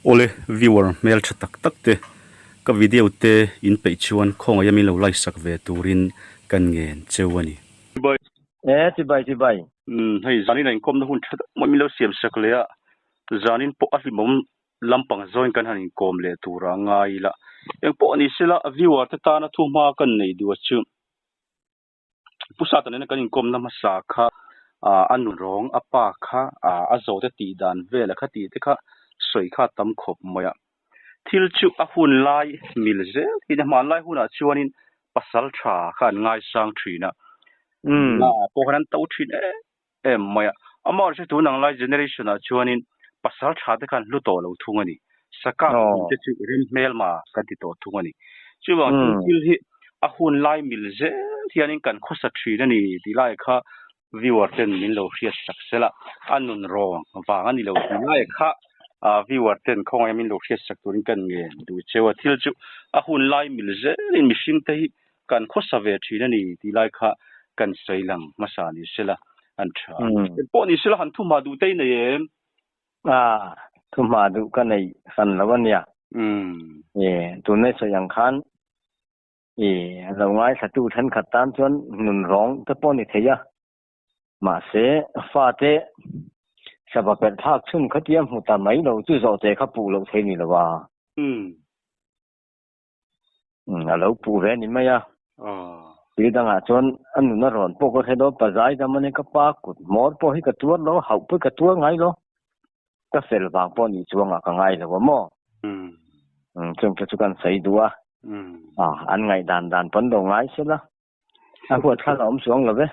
Awle viewer hmeltha tak tak te ka video te in peih chuan khawngaih a min lo like sak ve turin kan ngen cheu a ni. Chibai. E chibai chibai. Umm hei zanin a inkawmna hun tha deuh mai min lo siam sak leh a, zanin pawh a hlimawm lampang zawin kan han inkawm leh tur a ngai ila. Engpawh ni sela viewer te tana thu hma kan nei duh a chu. Pu Sata nena kan inkawmna hmasa kha a nun rawng a pa kha a zawhte tih dan vel a kha tih te kha sawi kha a tam khawp mai a. Thil chu a hun lai mil zel hi a hmanlai hunah chuanin pasal tha kha an ngaisang thin a, nula pawh khan an to thin em em mai a. Amaherawhchu tun ang lai generation ah chuanin pasal tha te khan hlu tawh lo thung a ni. Saka te chu rem hmelma kan ti tawh thung a ni. Chuvang chuan thil hi a hun lai mil zel hianin kan khawsa thin a ni tih lai kha viewer ten min lo hriat sak sel a, a nun rawng vang a ni lo tih lai kha viewer ten khawngaih min lo hriat sak turin kan ngen duh cheu a. Thil chu a hun lai mil zelin mihring te hi kan khawsa ve thin a ni tih lai kha kan sawi lang hmasa ni sela an tha. Eng pawh ni sela han thumha duh te i nei em? A, thumha duh ka nei hran lo a nia. E, tunlai sawi ang khan e, lo ngaithlatu thenkhat tan chuan nun rawng te pawh ni thei a. Mahse, fate sava perh thlak chhun khatia hmu ta mai lo chu zawhte kha puh loh thei ni lo a. A lo puh ve a ni mai a. Thil dangah chuan a nun a rawn pawh ka hre dawn, pa zai dam a nia, ka pa kut hmawr pawh hi ka tuar lo, hauh pawh hi ka tuar ngai lo. Ka fel vang pawh nih chuangah ka ngai lo a maw? Chung te chu kan sawi duh a, an ngaihdan dan pawn lo ngai se la, a huat khan a awm chuang lo ve.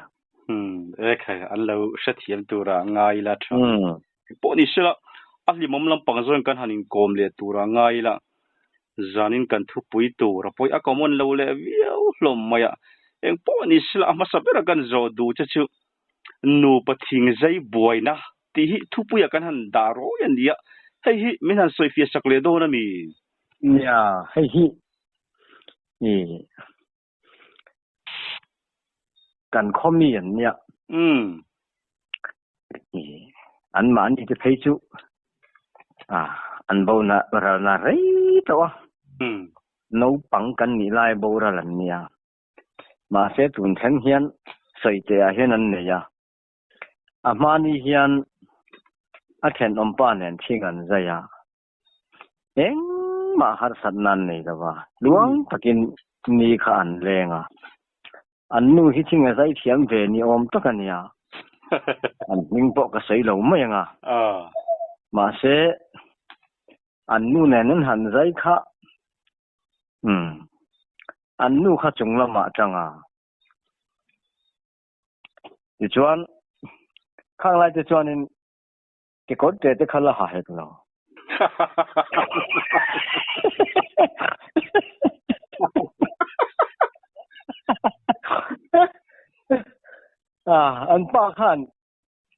E khai, an lo hrethiam tura ngai ila tha. Pawh ni sela, a hlimawm lampang zawn kan han inkawm leh tura ngai ila, zanin kan thupui tur a pawi a common lo leh viau hlawm mai a. Eng pawh ni sela, a hmasa bera kan zawh duh che chu nupa thing zai buaina tih hi thupuiah kan han dah rawi a ni a, hei hi min han sawifiah sak leh dawn a mi? Nia, hei hi i Kan khaw mi an nia. An mahni te phei chu an bo na ral na rei tawh a. Naupang kan nih lai boral an nia. Mahse tun thleng hian sawi ah hian an nei a. A hmani hian a thenawmpa nen thing an zai a. Engmah harsatna an nei lo va, tluang takin ni kha an leng a. An nu hi thing a zai thiam ve ni awm tak a nia. An hming pawh ka sawi lo mai ang a. Mahse, an nu nen an han zai kha, umm, an nu kha chung lamah tang a. Tichuan, khang lai te chuanin Kekawr te te kha la ha hek lo. Ah, an pa khan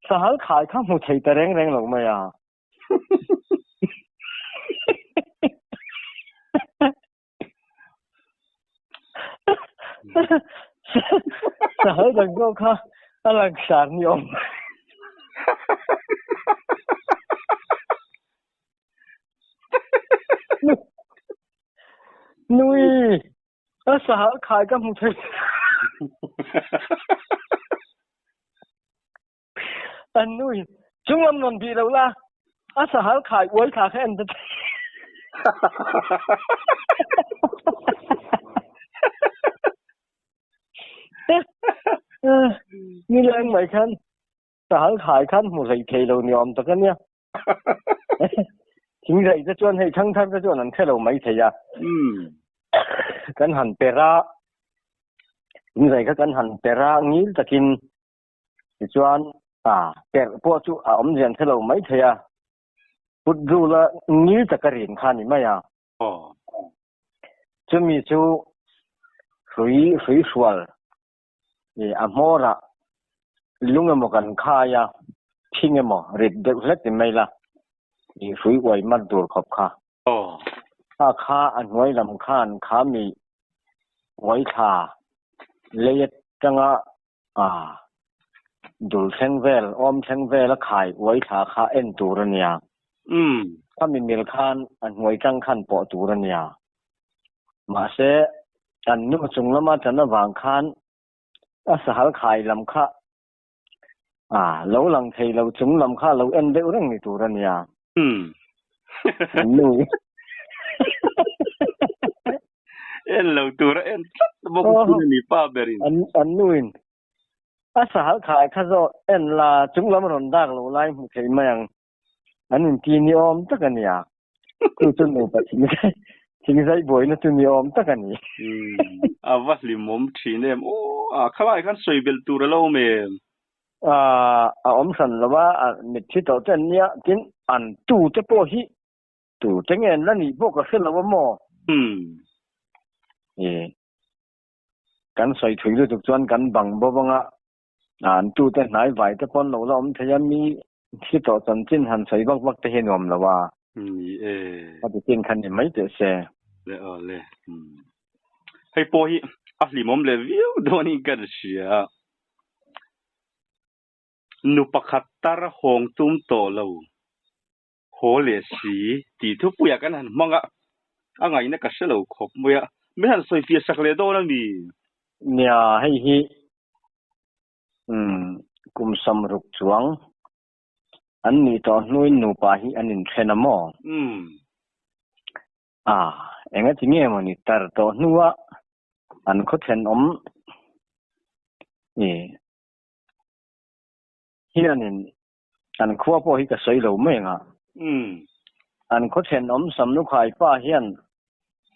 sahal khai kha hmu thei ta reng reng lo mai a. Sahal dang zawk kha a langsar ni awm. Nui, a sahal khai ka hmu thei. An nui, chunglam rawn bih lo la, a sahal khai uai thla kha en ta che. Ni leng mai khan sahal khai khan hmu hlei thei lo ni awm tak a nia. Thing zai te chuan hei thangthar te chuan an hre lo mai thei a. Kan han per a, thing zai kha kan han per a ngil takin Tichuan, perh pawh chu a awmzia an hre lo mai thei a, put rula ngil taka rin kha a ni mai a. Chumi chu hrui hrui hrual a hmawrah lung emaw kan khai a, thing emaw rit deuh hlek ti mai la, hrui uai mar tur khawp kha. A kha a hnuai lam khan kha mi uai thla lei atanga A, dul thleng vel, awm thleng vel a khai uai thla kha en tur a nia. Umm. Khami mil khan a hnuai tang khan pawh tur a nia. Mahse, an nu chung lama tan avang khan a sahal khai lam kha a lo lang thei lo chung lam kha lo en deuh reng ni tur a nia. An nu En lo tur a en tlat bawk a ni pa berin. An nuin a sahal khai kha zawh en la chung lam rawn dak lo lai hmu thei mai ang. An inti ni awm tak a nia. Chu chu nupa thingzai thingzai buaina chu ni awm tak a ni. A va hlimawm thin em. Aw a khalai khan sawi belh tur a lo awm em? A a awm hran lo a, mitthi tawh te an nia, tin an tu te pawh hi tu te nge an la nih pawh ka hre lo a maw? E kan sawi thui lutuk chuan kan bang bawk anga an tu te hnai vai te pawn lo la awm thei a mi Thi tawh chanchin han sawi vak vak te hi nuam lo a. Ni e. A ti chin kha ni mai teh se. Le aw le. Hei pawh hi a hlimawm leh viau dawnin ka hria. Nu pakhat tar hawng tum tawh lo haw leh si tih thupuiah kan han hmang a, a ngaihna ka hre lo khawp mai a. Min han sawi fiah sak leh dawn a mi? Nia, hei hi Umm, kum samruk chuang an nih tawh hnuin nupa hi an inthen a maw? Umm. Ah, engati nge maw ni tar tawh hnua an khaw thenawm i hianin an khua pawh hi ka sawi lo mai ang a. Umm. An khaw thenawm Samlukhai pa hian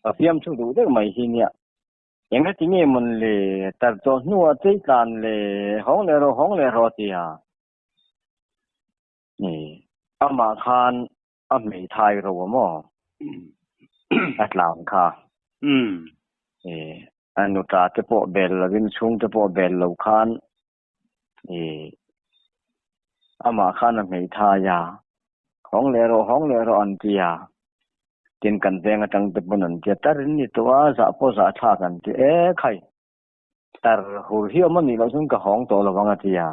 a fiamthu duh deuh mai hi nia. Engati nge mawn le tar tawh hnuah chei tlan le hawng leh rawh hawng leh rawh tia ni amah khan a hmeithai ro a maw a tlan kha i a nuta te pawh bel lovin chhungte pawh bel lo khan i amah khan a hmeithai a hawng leh rawh hawng leh rawh an tia Tin kan veng atang te pawn an tia tar in ni tawh a, zah pawh zah thlak an ti e khai. Tar hur hi awm a nih loh chuan ka hawng tawh lo ang a ti a.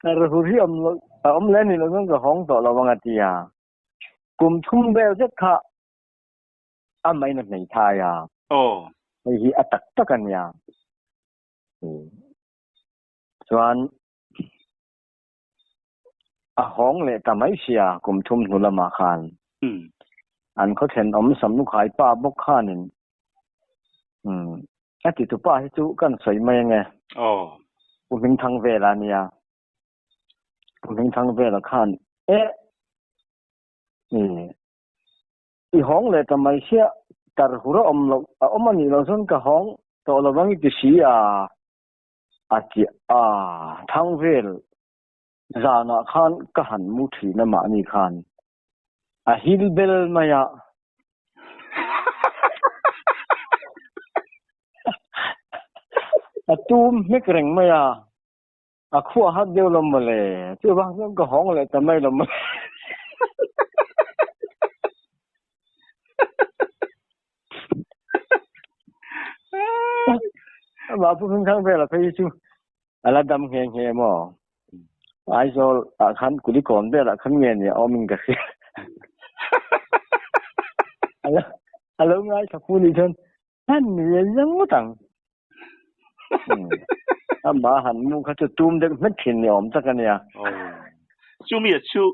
Tar hur hi awm loh a awm leh a nih loh chuan ka hawng tawh lo ang a ti a. Kum thum vel zet kha A main a hmeithai a. Aw. Hei hi a tak tak a nia. Chuan a hawng leh ta mai sia kum thum hnu lamah khan. An khaw thenawm Samlukhai pa bawk khanin a ti tupa hi chu kan sawi mai ange. Aw. Pu Hmingthang vela nia. Pu Hmingthang vela khan e I hawng leh ta mai sia, tar hur a awm loh, a awm a nih loh chuan ka hawng tawh lo vang i ti si a, a ti a, thang vel zanah khan ka han mu thin a mahni khan a hil bel mai a. A tum hmek reng mai a, A khuah hat deuh lo mawle. Chuvang chuan ka hawng leh ta mai lo mawle. Amah Pu Hmingthang vela phei hi chu a la dam nghe nghe maw? Aizawl ah khan Kulikawn velah khan nge ni a awmin ka hria. A lo ngaithla fu nih chuan han nui a zang ngawt ang. Amah han mu kha chu tum deuh hmet thin ni awm tak a nia. Chumi a chu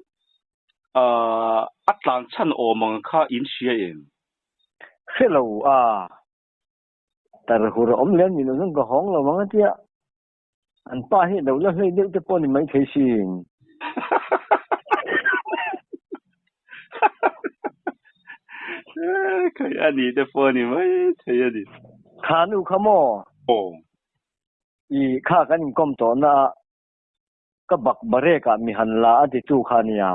a tlan chhan awm ang kha in hria em? Hre lo a, tar hur a awm leh a nih loh chuan ka hawng lo ang a tia. An pa hi lo la hlei deuh te pawh ni mai thei sin. Khai a ni te pawh ni mai thei a ni. Kha nu kha maw? Aw. I kha kan inkawm tawh na a ka bak barek ah mi han la a ti tu kha nia.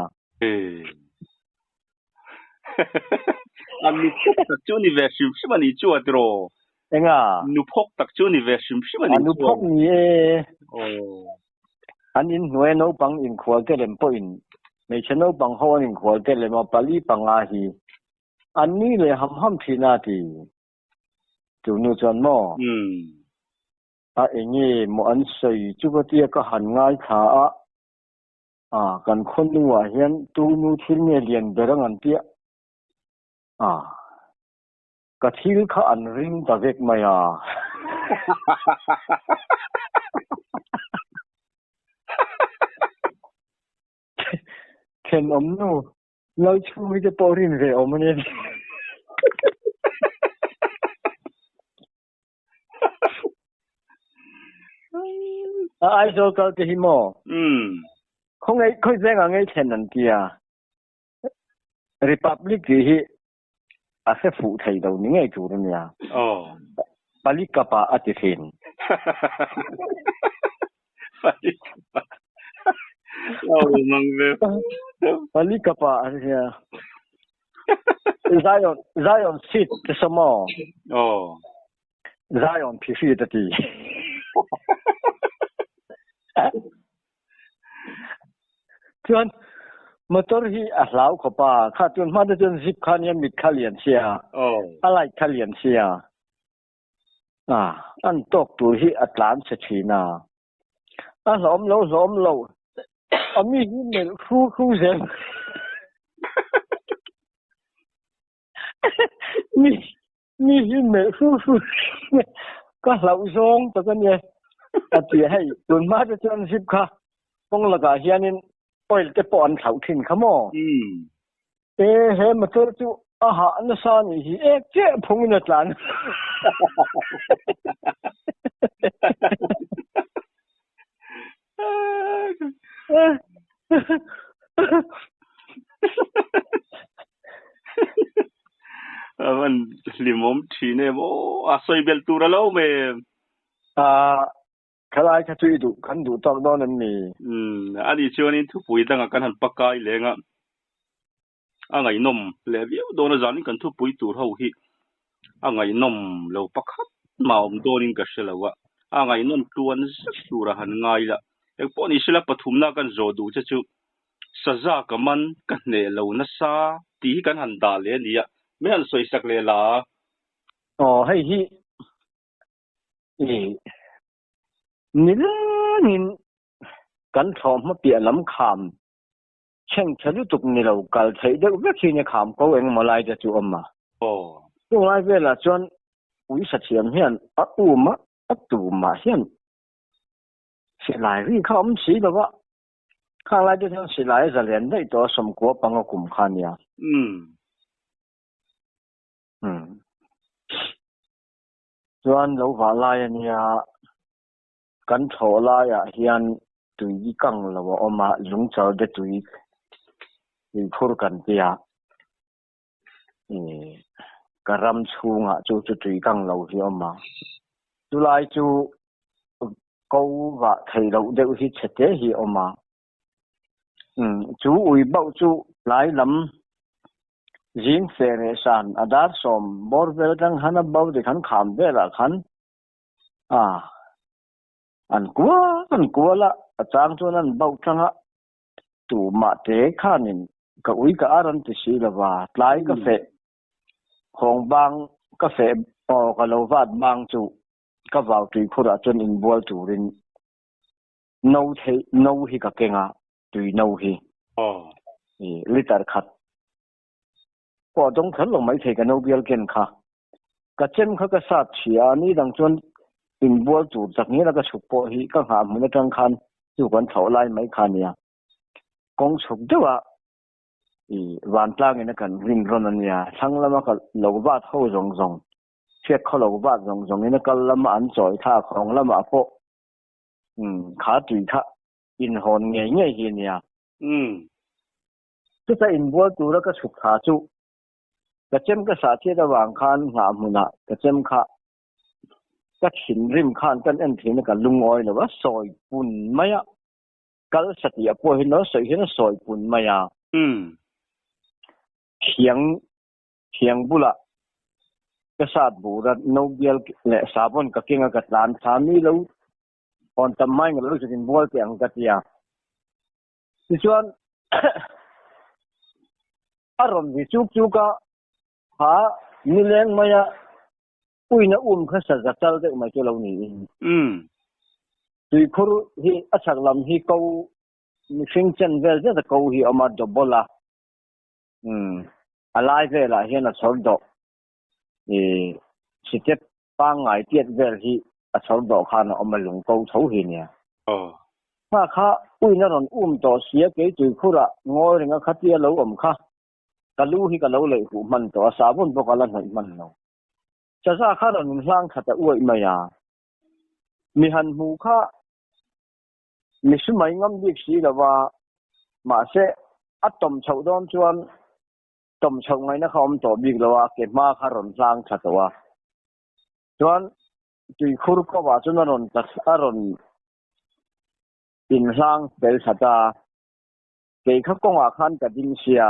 Ee. A nu phawk tak chu ni ve hrim hrim a nih chu a tiraw? Enga? Nu phawk tak chu ni ve hrim hrim a nih chu. A nu phawk ni e. Aw. An inhnuai naupang inkhual te lem pawhin hmeichhe naupang ho an inkhual te lem a pali panga hi. An nui leh ham ham thin a ti. Chu nu chuan maw? A enge maw an sawi chu ka tia ka han ngaithla a, a kan khaw nuah hian tu nu thil nge lian ber ang an tia a, ka thil kha an ring ta vek mai a. Thenawm nu Lo chhung hi te pawh rin ve awm a nia. A Aizawl kal te hi maw? Umm. Khawngaih khawi vengah ngei thlen an tia. Republic tih hi a hre fuh thei lo ni ngei tur a nia. Aw. Palikapa a ti thin. Palikapa. Aw mang ve. Palikapa a nia. Zion Zion seat te saw maw? Aw. Zion phihri te ti. Chuan motor hi a hlau khawp a, kha chuan hma te chuan zip kha nia mit kha lian sia, a light kha lian sia, a an tawk tur hi a tlan chhe thin a, a hlawm lo hlawm lo, a mi hi melh hru hru zel. Mi Mi hi melh hru hru ka hlauh zawng tak a nia a ti a, hei tun hma te chuan zip kha kawng lakah hianin oil te pawh an thlauh thin kha maw? E he motor chu a hah nasa a nih hi ek chiah phungin a tlan. Avan hlimawm thin em aw a sawi belh tur a lo awm em. Ah khalai kha chu i duh kan duh tawk dawn em ni? Umm ani chuanin thupui dangah kan han pakai leng a, a ngaihnawm leh viau dawn a zanin kan thupui tur ho hi a ngaihnawm lo pakhat mah awm dawnin ka hre lo a, a ngaihnawm tluan zet tur a han ngai la. Engpawh ni sela pathumna kan zawh duh che chu Saza ka man ka hneh lo nasa tih hi kan han dah leh a ni a, min han sawi sak leh la a. Aw hei hi i nilengin kan thlawh hma piah lam kham chheng tha lutuk ni lo kal theih deuh vek hi nia kham ko engemaw lai te chu awm a. Aw. Chung lai velah chuan ui sathiam hian a um a, a tumah hian silai ri kha awm si lo va, Khang lai te chuan silai a zalian daih tawh a sawmkua panga kum kha nia. Umm. Umm. Chuan lo vah lai a nia, kan thlawh laiah hian tui kang lo a awm a, lungchal te tui tuikhur kan ti a. Ih ka ram chhungah chu chu tui kang lo hi a awm a. Chulai chu ko vah theih loh deuh hi chhe te hi a awm a. Umm chu ui bauh chu tlai lam zing feh reh san a dar sawm bawr vel atang khan a bo ti khan kham velah khan a an kual an kual a, a chang chuan an bauh tang a, tumah te khanin ka ui ka ar an ti si lova, tlai ka feh hawng bang ka feh aw ka lo vat bang chu ka vau tui khurah chuan inbual turin no theih no hi ka keng a, tui no hi liter khat pawh a dawng kher lo maithei ka no bial ken kha. Ka chem kha ka sat chhia a, ni dang chuan inbual tur tak ngiala ka chhuk pawh hi ka nghah hmun atang khan chu kan thlawh lai mai kha nia. Kawng chhuk deuhah i vantlangin a kan rin rawn a nia, thlang lama ka lo vat ho zawng zawng Hriat khaw lo vat zawng zawngin a kal lama an chawi thlak hawng lamah pawh kha tui kha inhawn ngei ngei hi a nia. Chuta inbual tura ka chhuk thla chu ka chem ka sah chiat avang khan nghah hmunah ka chem kha ka thinrim khan kan en thin a ka lungawi lo a, sawi pun mai a, kal satih pawh hi lo sawi hian a sawi pun mai a. Thiang Thiang bulah ka sat bur a, no bial leh sahbawn ka keng a ka tlan thla mi lo hawn tam hmain ka lo zuk inbual teh ang ka ti a. Tichuan a rawn ri chuk chuk a, Kha nileng maia uina um kha saza chal deuh mai chu lo niin. Tuikhur hi a chhak lam hi ko mihring chen vel zet a ko hi a awm a, double a. A lai velah hian a chhawr dawh i step pangngai tiat vel hi a chhawr dawh khan a awm a, lung ko tho hi nia. Kha kha uina rawn um tawh sia kei tuikhurah ngawi renga khatia lo awm kha ka lu hi ka lo leih huh hman tawh a, sabun pawh ka la hnawih hman lo. Saza kha rawn inhlang khat a uaih mai a, mi han hmu kha mi sumai ngam bik si lo va, mahse a tawm chhoh dawn chuan tawm chhoh ngaihna kha awm tawh bik lo a, ke hma kha rawn hlang tha tawh a. Chuan tuikhur kawah chuan a rawn a rawn inhlang fel that a. Kei kha kawngah khan ka ding sia,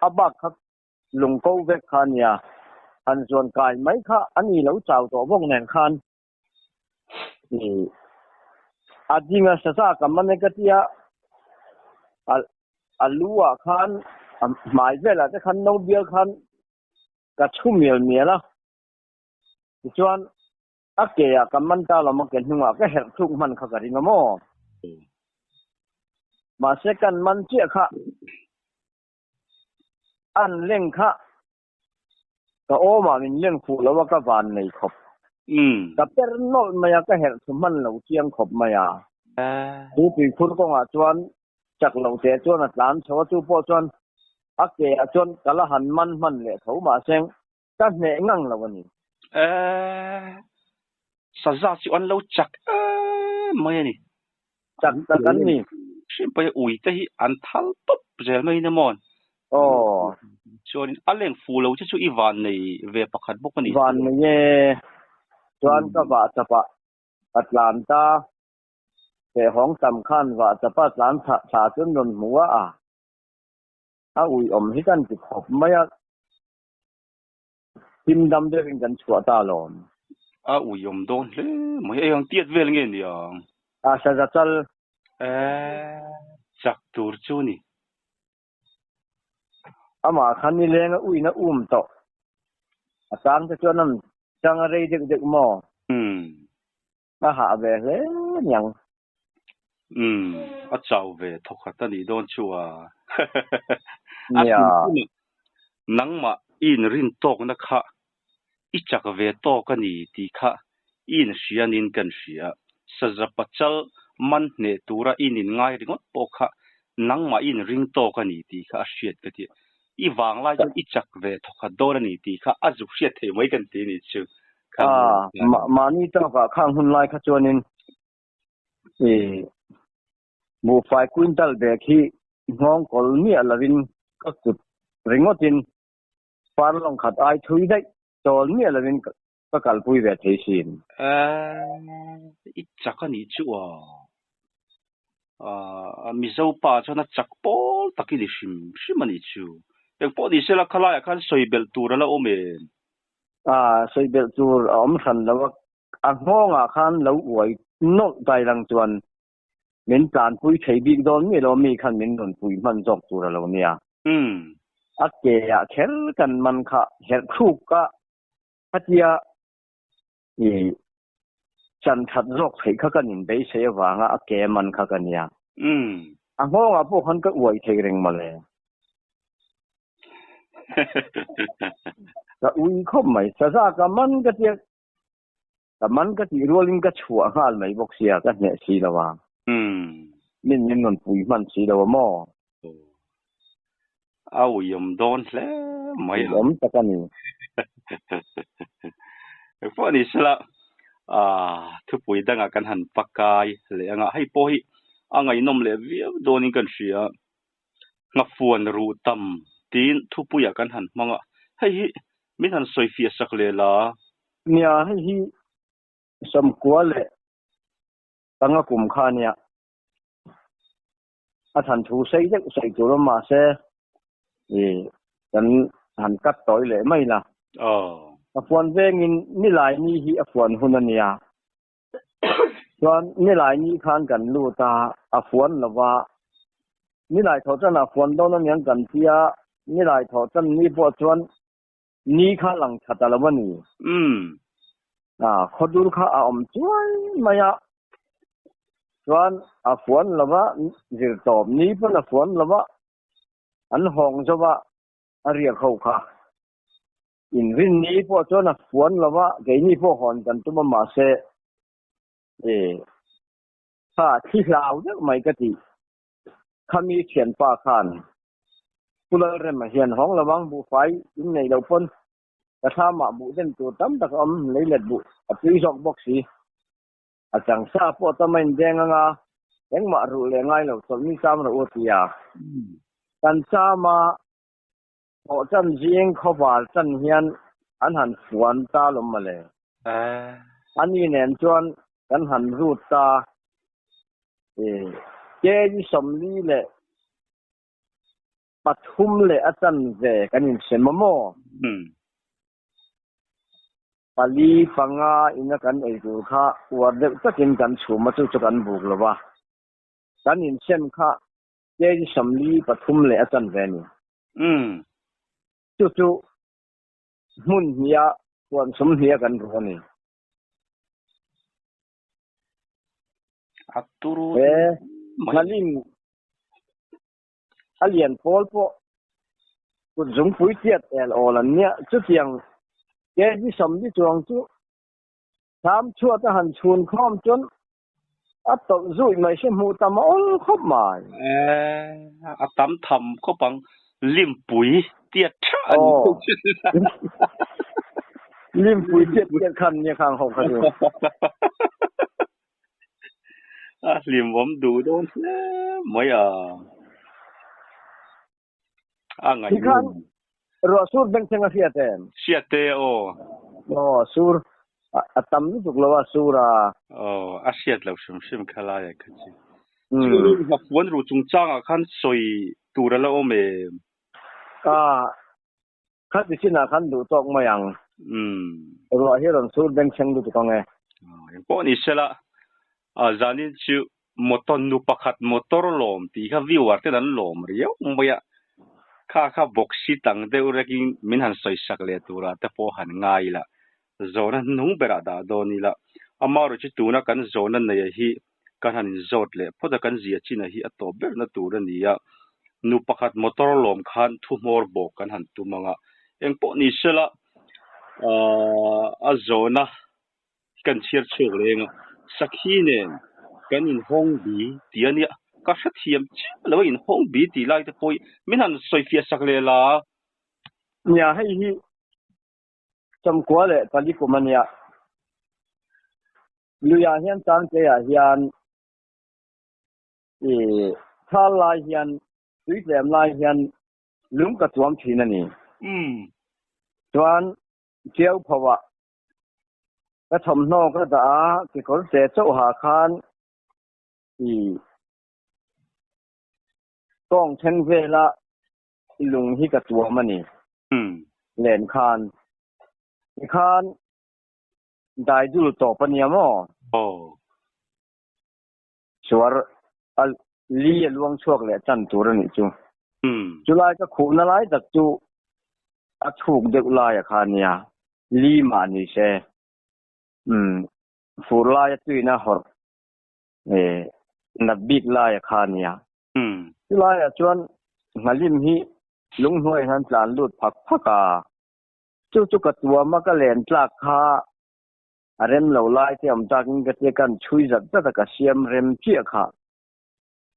a bak kha lung ko vek kha a nia, han zuan kai mai kha a ni lo chau tawh bawk nen khan i a ding a saza ka man e ka tia, a a lu ah khan a hmai velah te khan no bial khan ka chhu mial mial a, tichuan a ke ah ka man ta lo a ke hnungah ka herh thluk hman kha ka ring a maw? Mahse kan man chiah kha an leng kha ka awmah min leng fuh lo a ka van nei khawp. Ka per nawlh mai a ka herh thu hman lo chiang khawp mai a. Chu tuikhur kawngah chuan chak lo teh chuan a tlan chho a chu pawh chuan a ke ah chuan ka la han man hman leh tho mahse ka hneh ngang lo a ni. Eh, saza chu an lo chak em mai a ni. Chak tak an ni. Hrim pawh hi ui te hi an thal tawp zel mai in emaw. Aw. Chuan a leng fu lo che chu i van nei ve pakhat bawk a ni. Van nei e. Chuan ka vah chap ah ka tlan ta. Sehawng tam khan vah chap a tlan thla chuan rawn hmu a. A ui awm hi kan ti khawp mai a. Him dam deuhin kan chhuah ta alawm. A uiawm dawn hle mai. Eng ang tiat vel nge ni ang? A saza chal. Eh, chak tur chu ni. Amah kha nileng a uina um tawh. A chang te chuan an chang a rei deuh deuh maw? A hah ve hle niang. Umm, a chau ve thawkhat a nih dawn chu a. A Nia. thinchhunah nangmah i inrin tawkna kha i chak ve tawk a ni tih kha i inhria niin kan hria. Saza pachal man hneh tura i inin ngai ringawt pawh kha nangmah i inring tawk a ni tih kha a hriat ka ti. I vanglai chuan i chak ve thawkhat dawn a ni tih kha a zuk hriat theih mai kan ti a nih chu. A, mahni tawkah khang hun lai kha chuanin i buhfai quintal bag hi nghawng kawl miah lovin ka kut ringawtin farlawng khat ai thui daih chawl miah lovin ka kalpui ve thei sin. A, i chak a nih chu a. A, Mizo pa chuan a chak pawl tak i ni hrim hrim a nih chu. Engpawh ni sela khalaiah khan sawi belh tur a la awm em? A sawi belh tur a awm hran lo a, a nghawngah khan lo uai nawlh dai lang chuan min tlanpui thei bik dawn mi lo mi khan min rawn pui hman zawk tur a lo nia. A ke ah kher kan man kha herh thluk a, khatia i chan that zawk theih kha kan inbeisei avanga a ke man kha ka nia. A nghawngah pawh khan ka uai thei reng mawle. Ka ui khawp mai. Saza ka man ka tia, ka man ka tih rualin ka chhuah nghal mai bawk sia, ka hneh si lo a. Min min rawn pui hman si lo a maw? A uiawm dawn hle mai a. Uiawm tak a ni. Engpawh ni sela, thupui dangah kan han pakai leh anga hei pawh hi a ngaihnawm leh viau dawnin kan hria. Nghafuan ruh tam tiin thupuiah kan han hmang a, hei hi min han sawi fiah sak leh la. Nia, hei hi Sawmkua leh Panga kum kha a nia. A than thu sei deuh sawi tur awm mahse i kan han cut tawi leh mai la. A fuan vengin nilai ni hi a fuan hun a nia. Chuan nilai ni khan kan lut a, a fuan lo va. Nilai thawh tan a fuan dawn aniang kan tia, nilai thawh tan ni pawh chuan Ni kha lang tha ta lo a ni. A khawdur kha a awm chuai mai a, chuan a fuan lo va, zir tawp ni pawn a fuan lo va, an hawng zo va, a riak ho kha. Inrin ni pawh chuan a fuan lo va, keini pawh hawn kan tum a mahse e kha thli hlau deuh mai ka ti. Khami thianpa khan Pu Lalrema hian hawng lovang buhfai in neih loh pawn ka thlamah buh den tur tam tak a awm, leilet buh a tui zawk bawk si. A changsa pawh tam a indeng anga engmah ruh leh ngai lo chawlhni cham rawh u a ti a. Kan chama thawh chan zing khawvar chan hian an han fuan ta lawm mawle. Ani nen chuan kan han rut ta. Kg 43 leh a chanve kan insem a maw? Pali panga ina kan ei tur kha uar deuh takin kan chhum a, chu chu kan buk lo va. Kan insem kha kg 43 leh a chanve a ni. Chu chu hmun hniha huan sum hniha kan ruh a ni. A turu He Nghalim a lian pawl pawh kut zungpui tiat el awl an nia. Chutiang kg 40 chuang chu thlam chhuat a han chhun khawm chuan a tawlh zui mai se hmuh tam a awl khawp mai. A tam tham khawp ang. Limpui tiat tha a ni. Limpui tiat tiat khan nia khang ho kha chu. A hlimawm duh dawn hle mai a. A ngaih Tikhan ruah sur bengchheng a hriat em? Hriat e aw. Aw sur a tam lutuk lo a sur a. Aw a hriat loh hrim hrim kha lai ah kha chu. Chu nghafuan ruh chungchangah khan sawi tur a la awm em? A khati chinah khan duh tawk mai ang. Ruah hi rawn sur bengchheng lutuk ang e. Engpawh ni sela zanin chu motor nu pakhat motor lawm tih kha viewer ten an lawm riau mai a, kha kha box hi tang deuh rekin min han sawi sak leh turah te pawh han ngai ila, zawhna hnung berah dah dawn ila, amaherawhchu chu tuna kan zawhna neia hi kan han inzawt leh phawt a, kan zia china hi a tawp berna tur a ni a, nu pakhat motor lawm khan thu hmawr bawk kan han tum ang a, engpawh ni sela a zawhna kan chhiar chhuak reng a, sakhi nen kan inhawng bi tih a nia, ka hrethiam chiah lo a inhawng bi tih lai te pawh hi min han sawifiah sak leh la. Nia, hei hi Chawmkua leh pali kum a nia. Luiah hian Changkeiah hian i thal lai hian tui tlem lai hian lung ka tuam thin a ni. Chuan Tiau phoah ka thawmhnaw ka dah a, kekawr te chauha khan i tawng thleng vela lung hi ka tuam a ni. Len khan tikhan daidul tawp a nia maw? Suar a li a luang chhuak leh tan tur a nih chu. Chulai ka khuhna lai tak chu a chhuk deuh lai a kha nia, li mah ni se. Umm fur lai a tuina hawrh eh nat bik lai a kha nia. Chulai ah chuan nghalim hi lunghnuai hian tlan lut phak phak a, chu chu ka tuam a ka len tlak kha a rem lo lai te awm takin ka tia kan chhui zat zat a ka siam rem chiah kha.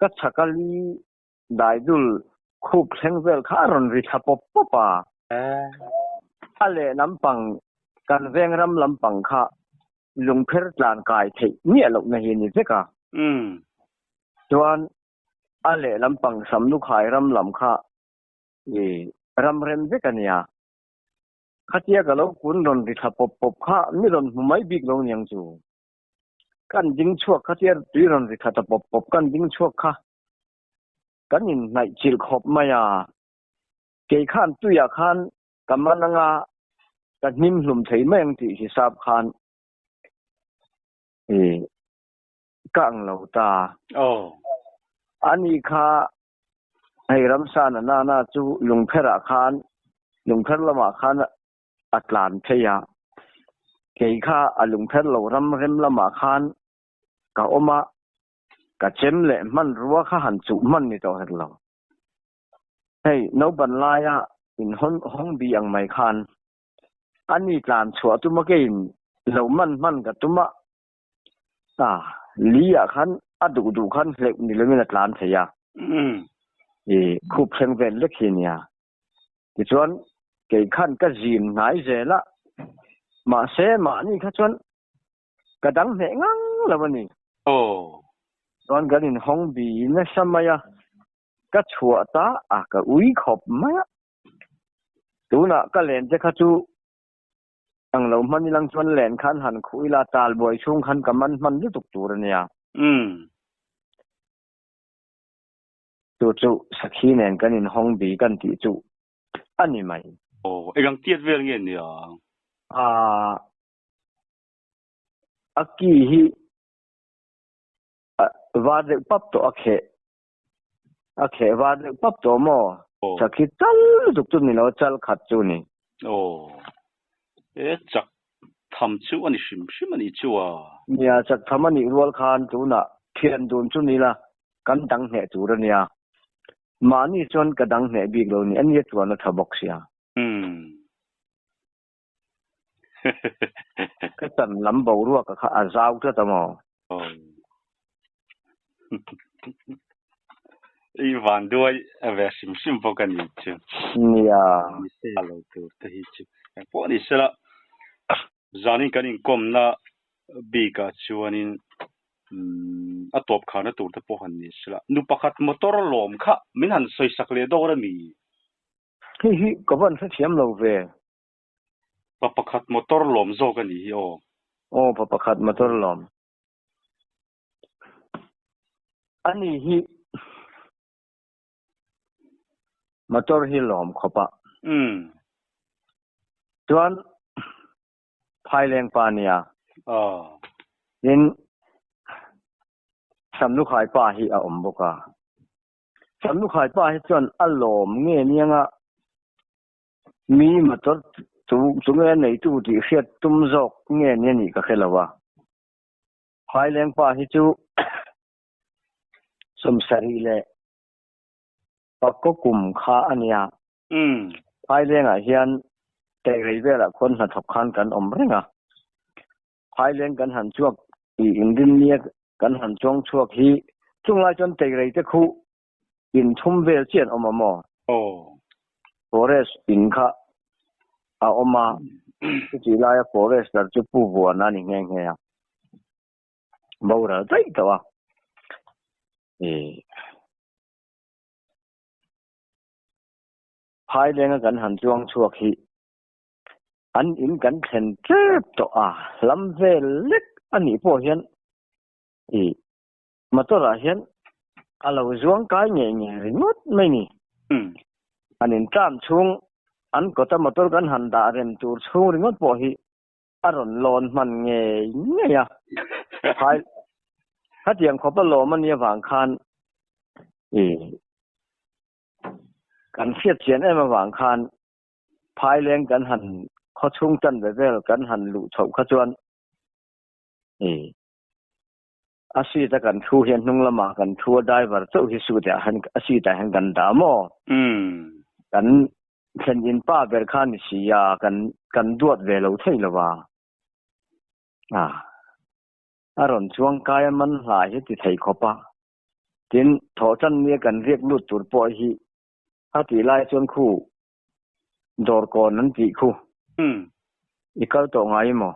Ka chhak a li daidul khup thleng vel kha a rawn ri thla pawp pawp a. A leh lampang kan veng ram lampang kha lungpher tlan kai theih miah lohna hi a ni vek a. Chuan a leh lampang Samlukhai ram lam kha i ram rem vek a nia. Khatia ka lo kun rawn ri thla pawp pawp kha mi rawn hmu mai bik lo niang chu. Kan ding chhuak khatia tui rawn ri thla ta pawp pawp kan ding chhuak kha kan inhnaih chilh khawp mai a. Kei khan tuiah khan ka man anga ka hnim hlum thei mai ang tih hisap khan i ka ang lo ta. Ani kha hei ramsa na na na chu lungpherah khan lungpher lamah khan. a tlan phei a, kei kha a lungpher lo ram rem lamah khan ka awm a, ka chem leh hmanrua kha han chuh hman ni tawh hek lo. Hei naupan laia in hawn hawng bi ang mai khan ani tlan chhuah tuma keiin lo man hman ka tum a, a li ah khan a duh duh khan hleuh ni loin a tlan thei a, i khup thleng vel lek hi a nia. Tichuan kei khan ka zin hnai zel a, mahse mahni kha chuan ka dang hneh ngang lo a ni. Chuan kan inhawng bi nasa mai a, ka chhuah ta a, ka ui khawp mai a. Tunah ka len te kha chu ang lo hman ilang chuan len khan han khuh ila talbuai chhung khan ka man hman lutuk tur a nia. Chu chu sakhi nen kan inhawng bi kan tih chu a ni mai. Aw, eng ang tiat vel nge nia? Aa, a ki hi var deuh pap tawh a kheh a kheh var deuh pap tawh maw? Sakhi chal lutuk chu ni lo, chal khat chu ni. Aw, e chak tham chu a ni hrim hrim a nih chu a. Nia, chak tham a nih rual khan tunah thian dun chu ni la, kan dang hneh tur a nia. Mahni chuan ka dang hneh bik lo ni, a nia chuan a tha bawk sia. Ka chan lam boruak kha a zau tlat a maw? I van duai ve hrim hrim bawk a ni chu. Nia. Ni se lo tur te hi chu. Eng pawh ni sela zanin kan inkawmna bikah chuanin a tawp kharna tur te pawh han ni sela. Nu pakhat motor lawm kha min han sawisak leh dawr a mi? Hei hi ka van hrethiam lo ve. Pa pakhat motor lawm zawk a nih hi aw. Aw pa pakhat motor lawm. A ni hi motor hi lawm khawp a. Umm. Chuan Phaileng pa nia. Aw. Tin Samlukhai pa hi a awm bawk a. Samlukhai pa hi chuan a lawm nge niang a mi motor chu chu nge neitu tih hriat tum zawk nge ni a nih ka hre lo a. Phaileng pa hi chu 70 leh pakkaw kum kha a nia. Phailengah hian Teirei velah khuan hnathawk khan kan awm reng a. Phaileng kan han chhuak tih inrinnia kan han chuang chhuak hi chunglai chuan Teirei te khu in thum vel chiah an awm a maw? Forest in kha a awm a, chutih laia forester chu Pu Vuana a ni nghe nghe a, boral daih tawh a. Phailenga kan han chuang chhuak hi an in kan thlen tep tawh a, lam vel lek a nih pawh hian ih motor ah hian a lo zuang kai ngei ngei ringawt mai ni. An in tlam chhung an kawta motor kan han dah rem tur chhung ringawt pawh hi a rawn lawn hman ngei ngei a. Phai khatiang khawp a lawm a nih avang khan ih kan hriat chian em avang khan Phaileng kan han khawchhung tan ve vel kan han luh chhoh kha chuan ih a seat a kan thu hian hnung lamah kan thu a driver chauh hi suit ah hian a seat ah hian kan dah maw? Kan thlen in pa ber kha ni si a kan kan duat ve lo thei lo va a a rawn chuang kai a man hlai hi ti thei khawp a tin thawhtan nia kan riak lut tur pawh hi a tih lai chuan khu dawr kawn an tih khu i kal tawh ngai maw?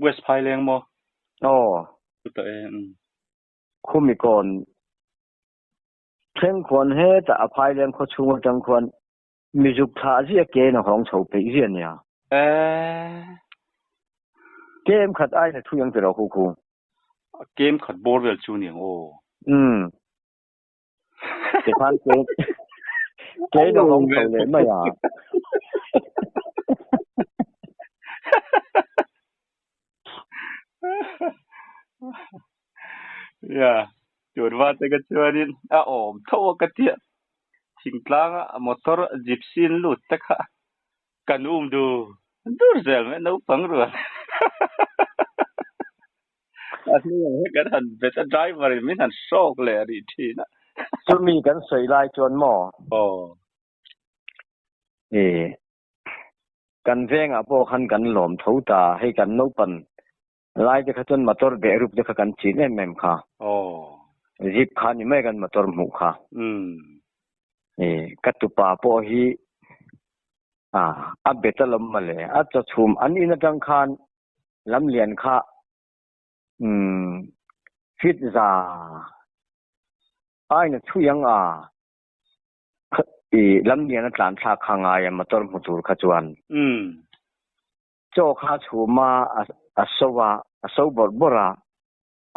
West Phaileng maw? Aw. Chu tawh e, umm. Khumi kawn thleng khuan hetah a Phaileng khaw chhung atang khuan mizuk thlah zia ke in a hawng chho peih zia nia. Eh. Kem khat aina thu ang tiraw khu khu. Kem khat bawr vel chu niang aw. Umm. Tikhan ke ke in a hawng chho leh mai a. Ya, tun va te ka chuanin a awm tho a ka tia. Thingtlanga motor gypsy in lut te kha kan um du. Dur zel mai naupang rual. A hnuah hian kan han bet a, driver in min han hrawk leh a nih thin a. Chumi kan sawi lai chuan maw? Aw. E, kan vengah pawh khan kan lawm tho ta, hei kan naupan lai te kha chuan motor beh rup te kha kan chin em em kha. Aw. Jeep kha ni mai kan motor hmuh kha. Umm. E, ka tupa pawh hi a, a bet alawm mawle, a chawchhum an in atang khan lamlian kha umm feet za aina chhui ang a, i lamlian a tlan thlak kha ngai a motor hmu tur kha chuan. Umm. Chaw kha a chhum a, a so a, a so bawrh bawrh a,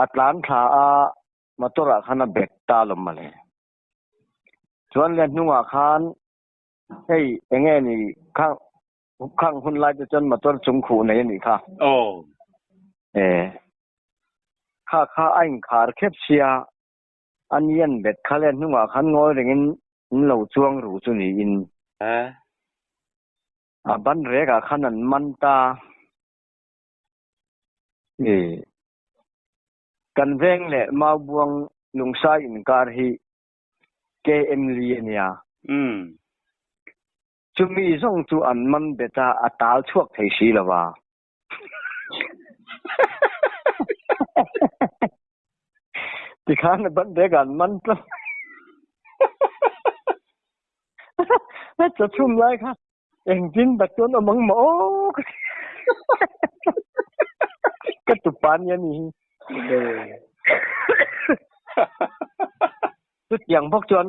a tlan thla a, motor ah khan a bet ta alawm mawle. Chuan le hnungah khan hei enge ni kha khang hun lai te chuan motor chung khuh nei a nih kha. Aw. E kha kha a inkhar khep sia a ni an bet kha le hnungah khan ngawi rengin in lo chuang ru chu niin. E. A ban rekah khan an man ta. E. Kan veng leh Maubuang Lungsai inkar hi KM li a nia. Umm. Chumi zawng chu an man bet a, a tal chhuak thei si lo va. Tikhan a ban bag ah an man tlat. A chawchhum lai kha engtin tak chuan awm ang maw aw ka ti. Ka tupa nia ni hi. Chutiang bawk chuan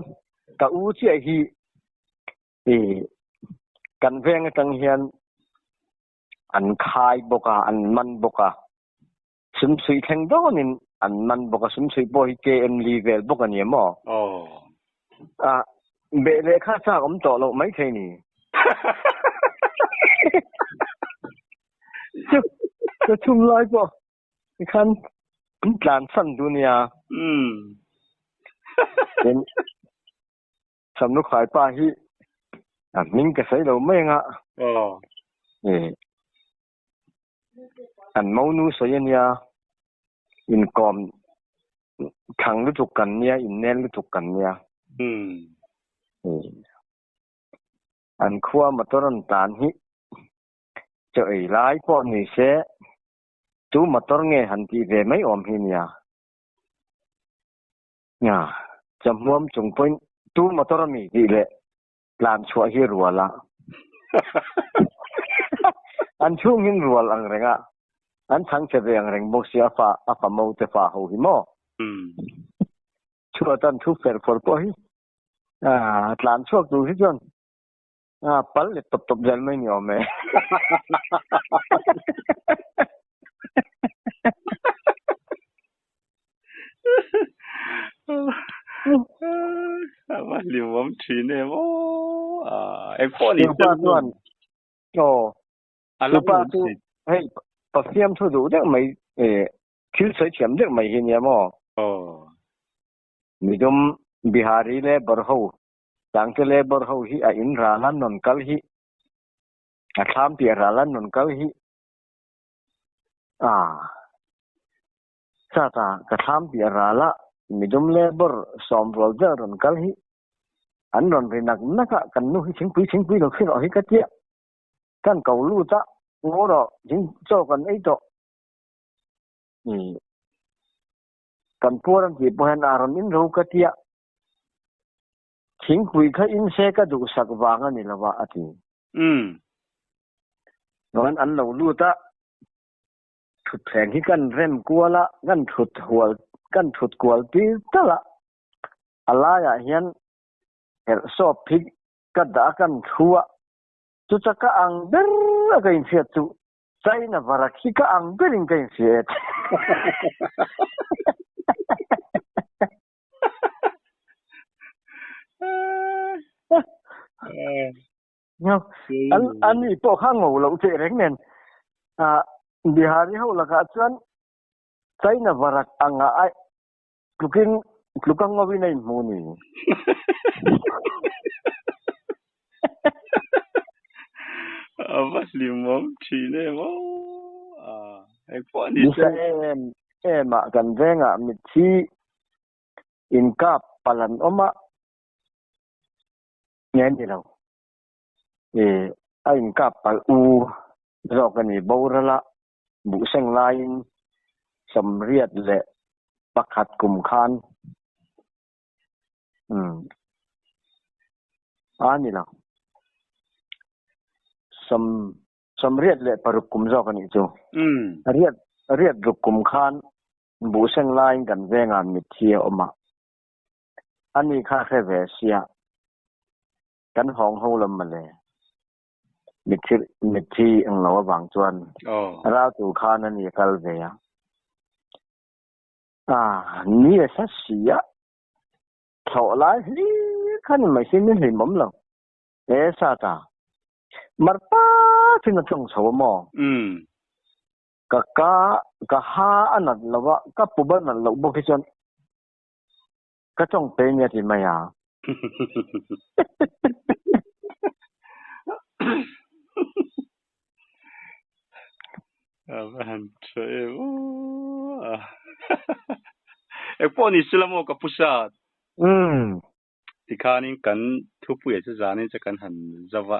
ka u chiah hi i kan veng atang hian an khai bawk a, an man bawk a. Sumsuih thleng dawnin an man bawk a, sumsuih pawh hi KM li vel bawk a ni maw? Aw. A, beh leh kha chak awm tawh loh maithei ni. Chu, ka chhum lai pawh tikhan an tlan san duh nia. Umm. Tin, Samlukhai pa hi a hming ka sawi lo mai anga. Aw. E. An monu sawi a nia, inkawm thlang lutuk kan nia, innel lutuk kan nia. An khua motor an tan hi chaw ei lai pawh ni se tu motor nge han tih ve mai awm hi nia. Nia, chawhmuam chung pawhin tu motor a mi tih leh tlan chhuah hi rual a. An chhung hin rual ang reng a, an chhang che ve ang reng bawk si a fa a fa mo te fa ho hi maw? Chhuat an thu fer fawr pawh hi tlan chhuak tur hi chuan pal let tawp tawp zel mai ni awm e. A va hlimawm thin em aw. Ah, eng pawh ni Chupa chuan aw chupa chu hei Pathian thu duh deuh mai eh thil sawi thiam deuh mai hi nia maw. Aw. Midum Bihari labour ho Changte labour ho hi a in ral an rawn kal hi a thlam piah ral an rawn kal hi ah Chata ka thlam piah ral a, midum labour sawmrual vel rawn kal hi an rawn ri nak nak a, kan nu hi thingpui thingpui lo khi rawh hi ka tia, kan ko lut a, ngaw rawh thing chaw kan ei tawh i kan puar an tih pawh hian a rawn in ro ka tia, thingpui kha in se ka duhsak vang a ni lo a a ti. Chuan an lo lut a. Thutthleng hi kan rem kual a, kan thut hual kan thut kual tir tal a, a laiah hian herh sawp hi ka dah a kan thu a, chuta ka ang ber a ka inhriat chu China varak hi ka ang berin ka inhria e. An an ni pawh kha ngo loh teh reng nen ah Bihari ho lakah chuan China varak anga a tlukin tluka ngawin a inhmu ni. A va hlimawm thin em aw. Engpawh a ni se. Nisa em em ah kan vengah mitthi inkap palh an awm a, nge ni lo. Ih a inkap palh u zawk a ni boral a, buhseng laiin 81 kum khan umm a ni lo. Sawm 86 kum zawk a nih chu. Riat riat ruk kum khan buhseng laiin kan vengah mitthi a awm a, ani kha hre ve sia kan hawng ho lam mawle. Mitthi mitthi englo avang chuan ral tur khan ani a kal ve a. Ah, ni a sa si a, thlawh lai hlir kha ni mai sin ni hlimawm lo. E sa ta, mar pakin a tawng chho a maw? Ka ka ka ha a nat lo a, ka pub a nat loh bawk hi chuan ka tawng pe nia ti mai a. A va han tha em aw. Engpawh ni sela maw ka pu sat. Umm. Tikhanin kan thupuia chu zanin chu kan han zauh a.